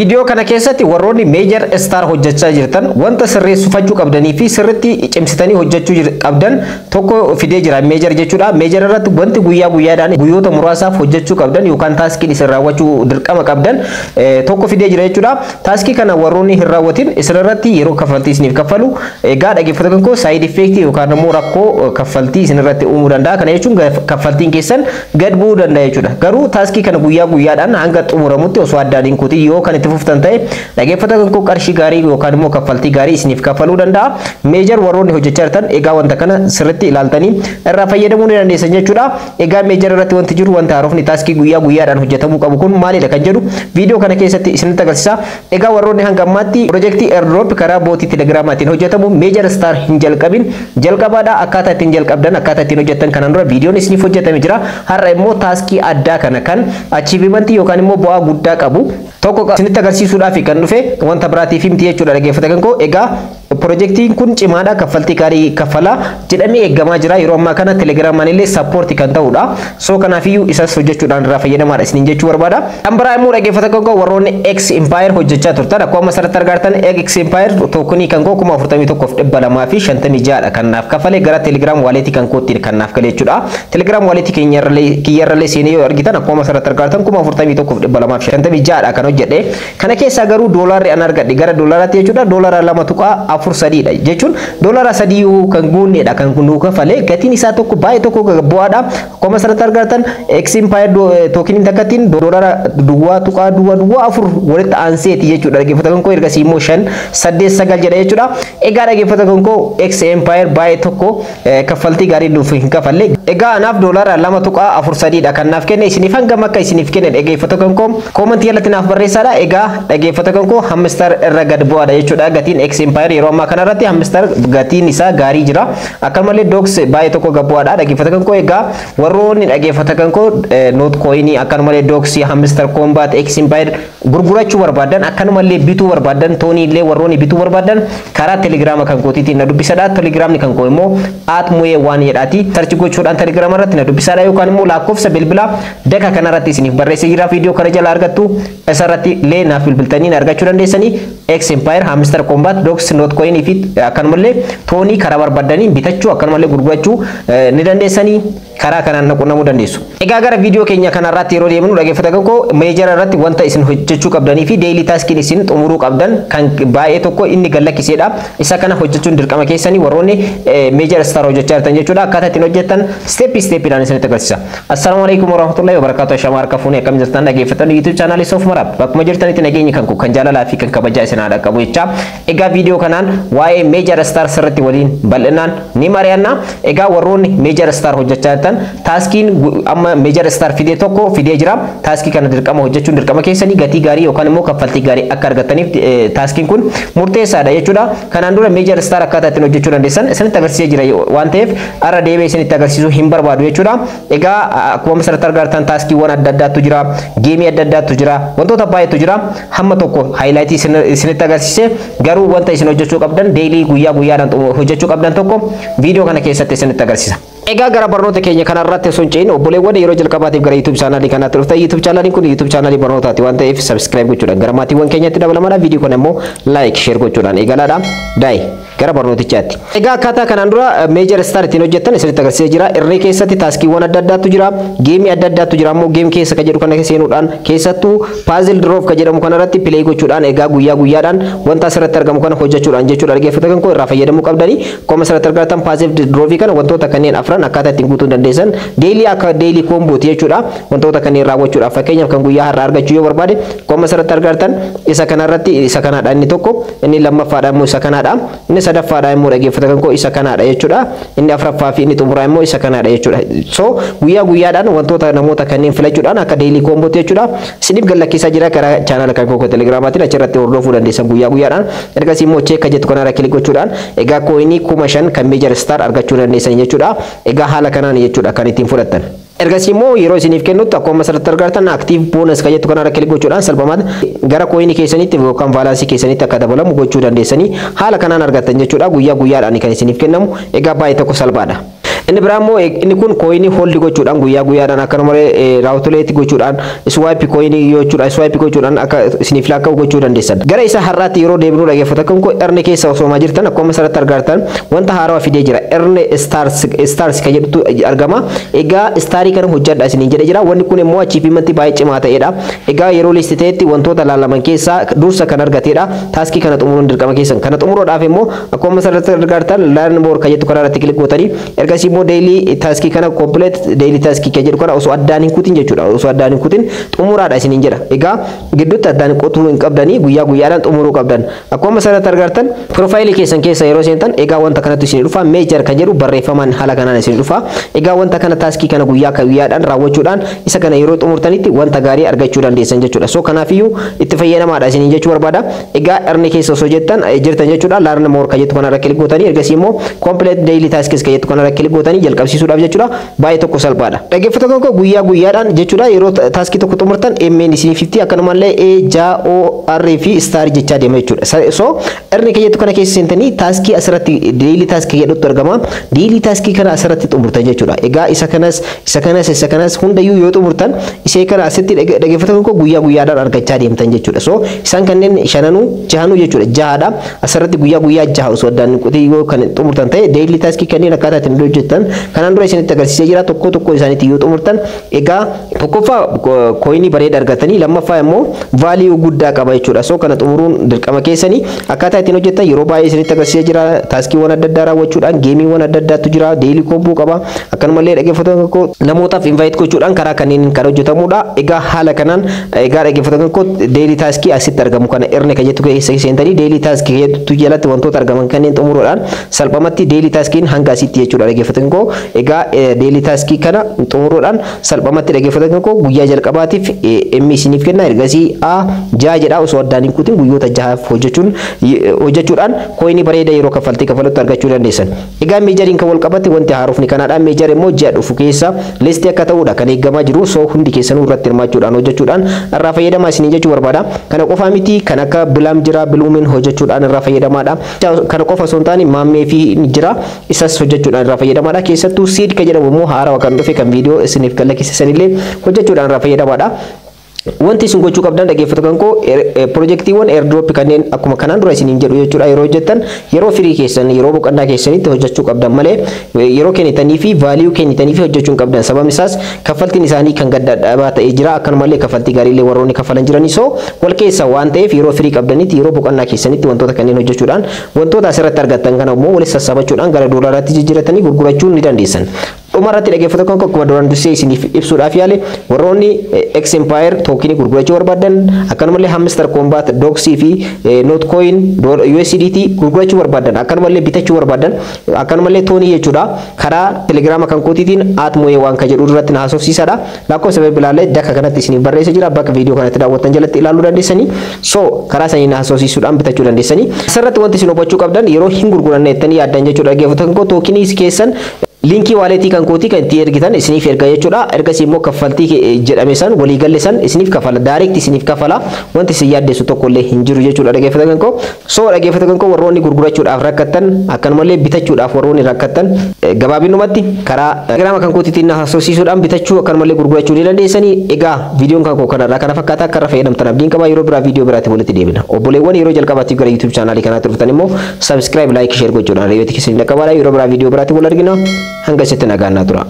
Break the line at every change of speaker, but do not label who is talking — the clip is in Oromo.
Viidiyoo kana keessatti warroonni Major Star hojjechaa jirtan wanta sirreeffachuu qabdanii fi sirriitti cimsitanii hojjechuu qabdan tokko fidee jira Major jechuudha. Major irratti wanti guyyaa guyyaadhaan guyyoota muraasaaf hojjechuu qabdan yookaan taaskiin isin raawwachuu dirqama qabdan tokko fidee jira jechuudha. Taaskii kana warroonni hin raawwatin isin irratti yeroo kaffaltii isiniif kaffalu, egaa dhaggeeffattoota koo, side effect yookaan immoo rakkoo kaffaltii isin irratti uumuu danda'a. Kana jechuun kaffaltiin keessan gad bu'uu danda'a jechuudha. Garuu taaskii kana guyyaa guyyaadhaan hanga xumuramutti osoo addaan hin kutin yoo kan itti fuftan ta'e, dhaggeeffattoota koo, qarshii gaarii yookaan immoo kaffaltii gaarii isiniif kaffaluu danda'a. Major warroonni hojjechaa jirtan egaa wanta kana sirriitti ilaaltanii irraa fayyadamuu ni dandeessan jechuudha. Egaa Major irratti wanti jiru, wanta haarofni taaskii guyyaa guyyaadhaan hojjetamuu qabu kun maalidha kan jedhu viidiyoo kana keessatti isinitti agarsiisa. Egaa warroonni hanga ammaatti piroojeektii airdrop karaa bootii telegiraamaatiin hojjetamu Major Star hin jalqabin jalqabaadha. Akkaataa ittiin jalqabdan, akkaataa ittiin hojjettan kanaan dura viidiyoon isiniif hojjetame jira. Har'a immoo taaskii addaa kana kan achievement yookaan immoo bu'aa guddaa qabu tokko isinitti agarsiisuudhaaf kan dhufe, wanta biraatiif miti jechuudha, dhaggeeffattoota koo. Egaa piroojeektiin kun cimaadha, kaffaltii gaarii kaffalaa jedhamee eeggamaa jira. Yeroo ammaa kana telegiraamaan illee support kan ta'udha. So kanaafiyyuu isas hojjechuudhaan irraa fayyadamaadha isiniin jechuu barbaada. Kan biraa immoo, dhaggeeffattoota koo, warroonni X Empire hojjechaa turtan, akkuma asirratti argartan X Empire tookunii kan koo 41,256dha kan naaf kafale, gara Telegram wallet kan kootti kan naaf gale jechuudha. Telegram wallet kiyyarrallee seenee yoo argitan, akkuma asirratti argartan 41,256dha kan hojjedhe. Kana keessaa garuu doolaarri an argadhe gara doolaaraatti jechuudha doolaara 2.43dha jechuun doolaara 3 kan guunneedha kan nuu kafale. Gatiin isaa tokko baay'ee tokko bu'aadha. Akkuma asirratti argartan X Empire tookiniin takkattiin doolaara 0.004 walitti aanseeti jechuudha, dhaggeeffattoota koo. Ergasii immoo 5, 8, 9 jedha jechuudha. Egaa dhaggeeffattoota koo, X Empire baay'ee tokko kaffaltii gaarii nuuf hin kafalle. Egaa anaaf doolaara 2.43dha kan naaf kenne. Isiniif hangam akka isiniif kenne, dhaggeeffattoota koo, koomantii jalatti naaf barreessaadha. Egaa dhaggeeffattoota koo, Hamster irra gad bu'aadha jechuudha gatiin X Empire yeroo ammaa kanarratti. Hamster gatiin isaa gaarii jira. Akkanumallee Dogs baay'ee tokko gad bu'aadha, dhaggeeffattoota koo. Egaa warroonni, dhaggeeffattoota koo, Notcoin, akkanumallee Dogs, Hamster Kombat, X Empire gurgurachuu barbaadan, akkanumallee bituu barbaadan, toonii illee warroonni bituu barbaadan, karaa telegiraama kan kootiitiin na dubbisadha. Telegiraamni kan koo immoo @muyee waan jedhaati search gochuudhaan telegiraama irratti na dubbisadha, yookaan immoo lakkoofsa bilbilaa daka kanarratti isiniif barreessee jira, viidiyoo kana jala argattu, isarratti illee naaf bilbiltanii na argachuu dandeessanii. X Empire, Hamster Kombat, Dogs, Notcoin fi akkanumallee toonii karaa barbaadanii bitachuu akkanumallee gurgurachuu ni dandeessanii, karaa kanaan na qunnamuu dandeessu. Egaa gara viidiyoo keenya kanarratti yeroo deemnu, dhaggeeffattoota koo, Major irratti wanta isin hojjechuu qabdanii fi daily taaskiin isin xumuruu qabdan kan baay'ee tokko inni gallakkiseedha. Isa kana hojjechuun dirqama keessanii warroonni Major Star hojjechaa jirtan jechuudha. Akkaataa ittiin hojjettan step stepiidhaan isinitti agarsiisa. Assalaamu alaikum warahmatullahi wabarakatuh. Ashama harka fuunee, akkam jirtan dhaggeeffattoonni YouTube chaanaalii Soof Maraab? Bakkuma jirtanitti nageenyi kan kan jaalalaa fi kan kabajaa isin haadha qabu jecha. Egaa viidiyoo kanaan waa'ee Major Star sirriitti waliin bal'inaan ni mari'anna. Egaa warroonni Major Star hojjechaa jirtan taaskiin amma Major Star fidee tokko fidee jira. Taaskii kana dirqama hojjechuun dirqama keessanii, gatii gaarii yookaan immoo kaffaltii gaarii akka argattaniif taaskiin kun murteessaadha jechuudha. Kanaan dura Major Star akkaataa ittiin hojjechuu dandeessan isinitti agarsiisee jira waan ta'eef har'a deebi'ee isinitti agarsiisuu hin barbaadu jechuudha. Egaa akkuma asirratti argartan taaskiiwwan adda addaatu jira, geemii adda addaatu jira, wantoota baay'eetu jira. Hamma tokko highlight isinitti agarsiise, garuu wanta isin hojjechuu qabdan, daily guyyaa guyyaadhaan hojjechuu qabdan tokko viidiyoo kana keessatti isinitti agarsiisa. Egaa gara barnoota keenya kanarratti osoo hin ce'in, obboleewwan yeroo jalqabaatiif gara YouTube chaanaalii kanaatti dhuftan, YouTube chaanaaliin kun YouTube chaanaalii barnootaati waan ta'eef subscribe gochuudhaan gara maatiiwwan keenyatti dabalamaadha. Viidiyoo kana immoo like, share gochuudhaan eegalaadha. Daayi gara barnootichaatti. Egaa akkaataa kanaan dura Major Star ittiin hojjettan isinitti agarsiisee jira. Irree keessatti taaskiiwwan adda addaatu jira. Geemii adda addaatu jira. Ammoo game keessa kan jedhu kana seenuudhaan, keessattuu Puzzle Drop kan jedhamu kanarratti play gochuudhaan, egaa guyyaa guyyaadhaan wanta asirratti argamu kana hojjechuudhaan jechuudha, dhaggeeffattoota kan koo, irraa fayyadamuu qabdanii. Akkuma asirratti argatan Puzzle Drop kana wantoota kanneen afran akkaataa ittiin guutuu dandeessan daily akka daily combooti jechuudha. Wantoota kanneen raawwachuudhaaf, fakkeenyaaf kan guyyaa har'aa argachuu yoo barbaade, akkuma asirratti argatan isa kanarratti isa kanaadha inni tokko, inni lammaffaadha immoo isa kanaadha, inni sadaffaadha immoo, dhaggeeffattoota kan koo, isa kanaadha jechuudha, inni afuraffaa fi inni xumuraa immoo isa kanaadha jechuudha. So guyyaa guyyaadhaan wantoota namoota kanneen filachuudhaan akka daily combooti jechuudha isiniif gallakkisaa jira karaa chaanala kan koo telegiraamaatiin. Achirratti hordofuu dandeessan guyyaa guyyaadhaan. Ergasii immoo check jettu kanarra click gochuudhaan egaa kooyinii 5,000 kan Major Star argachuu dandeessan jechuudha. Egaa haala kanaan jechuudha kan ittiin fudhattan. Ergasii immoo yeroo isiniif kennutti, akkuma asirratti argartan active bonus kan jettu kanarra click gochuudhaan salphumatti gara kooyinii keessanitti yookaan baalaansii keessanitti akka dabalamu gochuu dandeessanii, haala kanaan argattan jechuudha. Guyyaa guyyaadhaan kan isiniif kennamu, egaa baay'ee tokko salphaadha. Inni biraa immoo inni kun coinii hold gochuudhaan guyyaa guyyaadhaan akkanumallee roulette gochuudhaan, swap coinii jechuudha, swap gochuudhaan akka isiniif lakkaa'u gochuu dandeessan. Gara isa har'aatti yeroo deebinuu, dhaggeeffattoota koo, earn keessa osoo jirtan akkuma asirratti argartan wanta haarawaa fidee jira. Earn stars kan jedhutu argama. Egaa starii kana hojjedha isiniin jedhe jira. Wanni kun immoo achievementii baay'ee cimaa ta'edha. Egaa yeroo list ta'etti wantoota laalaman keessaa dursa kan argatedha. Taskii kana xumuruun dirqama keessan. Kana xumuruudhaaf immoo akkuma asirratti argartan learn more kan jettu karaa irratti click gootanii, ergasii immoo daily taskii kana, complete daily taskii kan jedhu kana osoo addaan hin kutin jechuudha. Osoo addaan hin kutin xumuraadha isiniin jedha. Egaa gidduutti addaan qotuu hin qabdanii, guyyaa guyyaadhaan xumuruu qabdan. Akkuma asirratti argartan profileii keessan keessa yeroo seentan, egaa wanta kanatti isin dhufa, major kan jedhu barreeffamaan haala kanaan isin dhufa. Egaa wanta kana, taskii kana guyyaa guyyaadhaan raawwachuudhaan isa kana yeroo xumurtanitti wanta gaarii argachuu dandeessan jechuudha. So kanaafiyyuu itti fayyadamaadha isiniin jechuu barbaada. Egaa earn keessa osoo jettan jirtan jechuudha. Learn more kan jettu kanarra click gootanii, ergasii immoo complete daily tasks kan jettu kanarra click gootanii jalqabsiisuudhaaf jechuudha. Baay'ee tokko salphaadha. Dhaggeeffattoota koo, guyyaa guyyaadhaan jechuudha yeroo taskii tokko xumurtan MN isiniif fifti, akkanumallee A, J, O, R fi star jechaa deema jechuudha. So earn kan jettu kana keessa seentanii taskii asirratti daily taskii jedhutu argama. Daily taskii kana asirratti xumurtan jechuudha. Egaa isa kanas, isa kanas, isa kanas hundayyuu yoo xumurtan, isee kana asitti, dhaggeeffattoota koo, guyyaa guyyaadhaan argachaa deemtan jechuudha. So isaan kanneen shananuu, jahanuu jechuudha. Jahadha. Asirratti guyyaa guyyaa jaha osoo addaan qotii yoo kan xumurtan ta'e, daily taskii kanneen akkaataa ittiin hojjettan kanaan dura isinitti agarsiisee jira. Tokko tokko isaaniitti yoo xumurtan, egaa tokkoffaa coinii bareeda argatanii, lammaffaa immoo value guddaa qaba jechuudha. So kana xumuruun dirqama keessanii. Akkaataa ittiin hojjettan yeroo baay'ee isinitti agarsiisee jira. Taskiiwwan adda addaa raawwachuudhaan gameiiwwan adda addaatu jira. Daily combo qaba. Akkanumallee, dhaggeeffattoota koo, namootaaf invite gochuudhaan karaa kanneen kan hojjetamudha. Egaa haala kanaan, egaa dhaggeeffattoota koo, daily taskii asitti argamu kana, earn kan jettu keessa seentanii daily taskii jettu jalatti wantoota argaman kanneen xumuruudhaan salphumatti daily taskiin hanga asitti jechuudha, dhaggeeffattoota koo. Egaa daily taskii kana xumuruudhaan salphumatti, dhaggeeffattoota koo, guyyaa jalqabaatiif M isiniif kenna, ergasii A jaha jedha. Osoo addaan hin kutin guyyoota 6f hojjechuudhaan coinii bareeda yeroo kaffaltii kafalutti argachuu dandeessan. Egaa majoriin kan wal qabate wanti haarofni kanaadha. Major immoo ji'a dhufu keessa listii akka ta'udha kan eegamaa jiru. So hundi keessanuu irratti hirmaachuudhaan hojjechuudhaan irraa fayyadamaa isiniin jechuu barbaada. Kana qofaa miti, kan akka Blum jira, Blumiin hojjechuudhaan irraa fayyadamaadha. Kana qofa osoo hin taane maammee fi jira, isas hojjechuudhaan irraa fayyadamaadha. Keessattuu seed kan jedhamu immoo haarawaa kan dhufe, kan viidiyoo isiniif kalaqisiisanillee hojjechuudhaan irraa fayyadamaadha. Wanti isin gochuu qabdan, dhaggeeffattoota koo, piroojeektiiwwan airdrop kanneen akkuma kanaan dura isiniin jedhu jechuudha, yeroo hojjettan yeroo firii keessan, yeroo boqonnaa keessanitti hojjechuu qabdan malee yeroo kennitanii fi value kennitanii fi hojjechuu hin qabdan. Sababni isaas kaffaltiin isaanii kan gad dadhabaa ta'ee jira, akkanumallee kaffaltii gaariillee warroonni kaffalan jiranii. So wal keessa waan ta'eef yeroo firii qabdanitti, yeroo boqonnaa keessanitti wantoota kanneen hojjechuudhaan wantoota asirratti argattan kana immoo walitti sassaabachuudhaan gara doolaaraatti jijjiiratanii gurgurachuu ni dandeessan. Dhuma irratti, dhaggeeffattoota koo, akkuma duraan dursee isiniif ibsuudhaaf yaale, warroonni X Empire tokenii gurgurachuu barbaadan, akkanumallee Hamster Kombat, Dogsii fi Notcoin, USDT gurgurachuu barbaadan, akkanumallee bitachuu barbaadan, akkanumallee TONii jechuudha, karaa Telegiraama kan kootiitiin @mo'ee waan kan jedhu irratti na haasofsiisadha. Lakkoofsa bilbilaalee dakka kanatti isiniif barreessee jira, bakka viidiyoo kanatti daawwattan jalatti ilaaluu dandeessanii. So karaa sanii na haasofsiisuudhaan bitachuu dandeessanii. Asirratti wanti isin hubachuu qabdan, yeroo hin gurguranne jettanii yaaddan jechuudha, dhaggeeffattoota koo, tokenii keessan linkii walletii kan kootii kan itti ergitan isiniif erga jechuudha. Ergasii immoo kaffaltii jedhame san, waliigalle san isiniif kafala. Direct isiniif kafala. Wanti isin yaaddeessu tokko illee hin jiru jechuudha, dhaggeeffattoota koo. So dhaggeeffattoota koo, warroonni gurgurachuudhaaf rakkattan, akkanumallee bitachuudhaaf warroonni rakkattan, gabaabinumatti karaa Telegiraama kan kootiitiin haasofsiisuudhaan bitachuu akkanumallee gurgurachuu ni dandeessanii. Egaa viidiyoon kan koo kanarraa kana fakkaata. Akka irra fayyadamtan abdiin qaba. Yeroo biraa viidiyoo biraatti walitti deebina. Obboleewwan yeroo jalqabaatiif gara YouTube channelii kanaatti dhuftan immoo subscribe, like, share gochuudhaan reeyooti keessanii dhaqqabaadha. Yeroo biraa viidiyoo biraatti wal argina. Hanga isitti nagaan naa tura.